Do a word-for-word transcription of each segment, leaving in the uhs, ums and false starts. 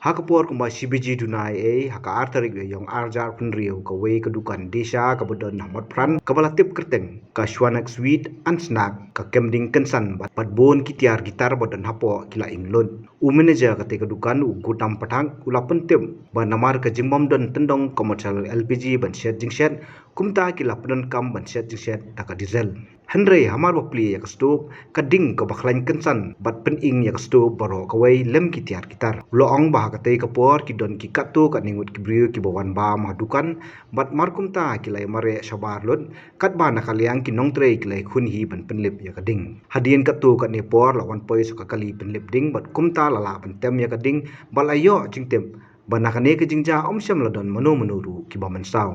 Ha ka por kumba shi baje duna eiei ha ka ar tarik u Ïaïong ar hajar arphew hynriew, kawei ka dukan Desha kaba don ha Motphran kaba la tip kyrteng ka Shwanak Sweet and Snack ka kem ding kynsan bad, bad bun ki tiar guitar ba don hapoh ki la ing lut. U manager katei ka dukan u Gautam Pathak u la pyntip ba namar ka jingbym don tyndong commercial L P G ban shet jingshet, kumta ki la pyndonkam ban shet jingshet da ka diesel. Hynrei hamar ba plie ïa ka stove, ka ding kaba khlaiñ kynsan bad pynïng ïa ka stove baroh kawei lem ki tiar guitar. U la ong ba ha katei ka por ki don ki katto katne ngut ki briew kiba wan bam ha dukan, bad mar kumta ki la ïa mareh shabar lut, katba na ka liang ki nongtrei ki la ïa khun hi ban pynlip ïa ka ding. Hadien katto katne por la wan poi sa ka kali pynlip ding bad kumta la lah ban tem ïa ka ding bad la ïoh jingtip ba na kane ka jingjia ym shym la don mano mano ruh kiba mynsaw.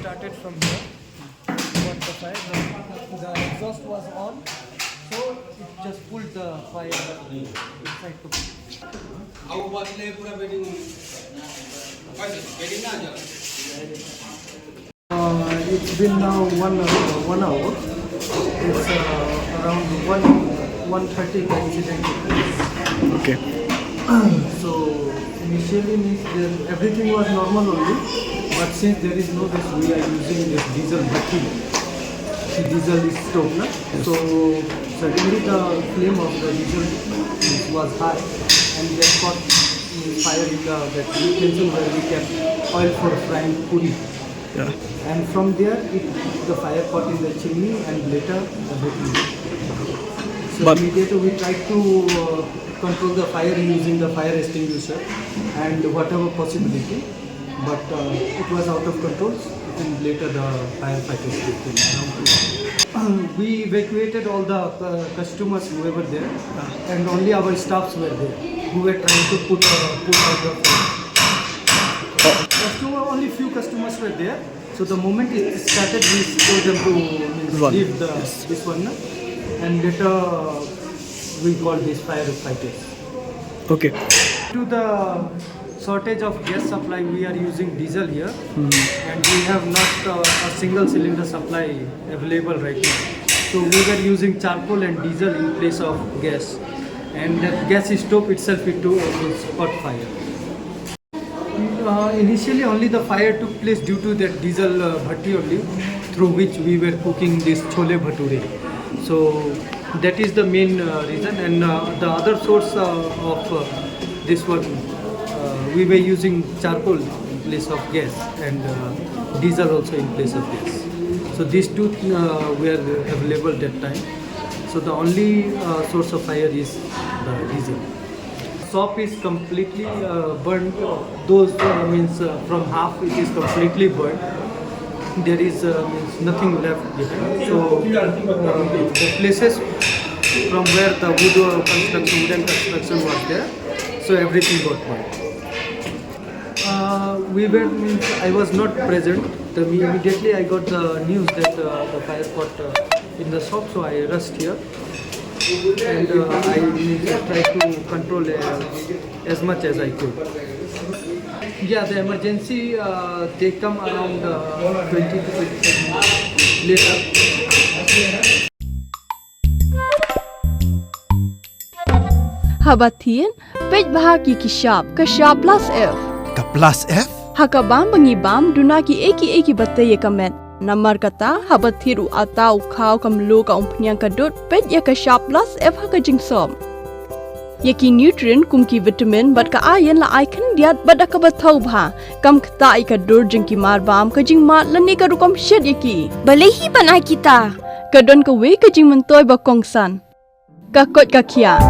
Started from here. What the fire? The, the exhaust was on, so it just pulled the fire inside the. Uh, it's been now one hour. One hour. It's uh, around one one thirty the incident took place. Okay. So initially means there, everything was normal only, but since there is no this, we are using this diesel bhatti. The diesel is stove, na? Yes. So suddenly the flame of the diesel was high, and that caught fire in the, that utensil where we kept oil for frying puri. Yeah. And from there, it, the fire caught in the chimney and later the bhatti. So but immediately we tried to uh, control the fire using the fire extinguisher and whatever possibility, but uh, it was out of control. And later the firefighters came around. We evacuated all the uh, customers who were there, and only our staffs were there who were trying to put uh, put out the fire. Customer, only few customers were there. So the moment it started, we told them to, means, run, leave the, yes, this one, na? And later uh, we called these firefighters. Okay. To the shortage of gas supply, we are using diesel here, and we have not uh, a single cylinder supply available right now. So we were using charcoal and diesel in place of gas, and that gas stove itself, it too almost caught fire. Uh, initially, only the fire took place due to that diesel uh, bhatti only, through which we were cooking this chole bhature. So that is the main uh, reason. And uh, the other source uh, of uh, this one, uh, we were using charcoal in place of gas, and uh, diesel also in place of gas. So these two uh, were available that time. So the only uh, source of fire is the diesel. Shop is completely uh, burned. Those uh, means uh, from half it is completely burned. There is uh, means nothing left behind. So uh, the places from where the wood uh, construction, wooden construction was there, so everything got burned. Uh, we were, means, I was not present. The, immediately I got the news that uh, the fire caught uh, in the shop, so I rushed here, and uh, I, means, tried to control uh, as much as I could. Yeah, the emergency uh, they come around uh, twenty to twenty-five minutes later. Haba thied, peit bha ki ki shap, ka shap plus F. Ka plus F? Ha ka bam ba ngi bam, duna ki ei ki ei kiba tei ïa ka met. Namar kata, haba thied u atta, u khaw, ka mluh, ka umphniang, ka dud, peit ïa ka shap plus F ha ka jingsop. Ïa ki nutrient kum ki vitamin bad ka iron la ai khyndiat bad da kaba thaw bha. Kam ktah ïa ka dur jong ki marbam, ka jingmad lane ka rukom shet ïa ki. Balei hi ban ai kita? Ka don kawei ka jingmyntoi ba kongsan. Ka koit ka khiah.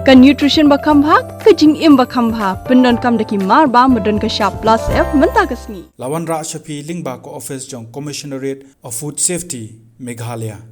Ka nutrition ba kham bha, ka jingim ba kham bha. Pyndonkam da ki marbam ba don ka shap plus F mynta ka sngi. La wanrah sha phi lyngba ka office jong Commissionerate of Food Safety, Meghalaya.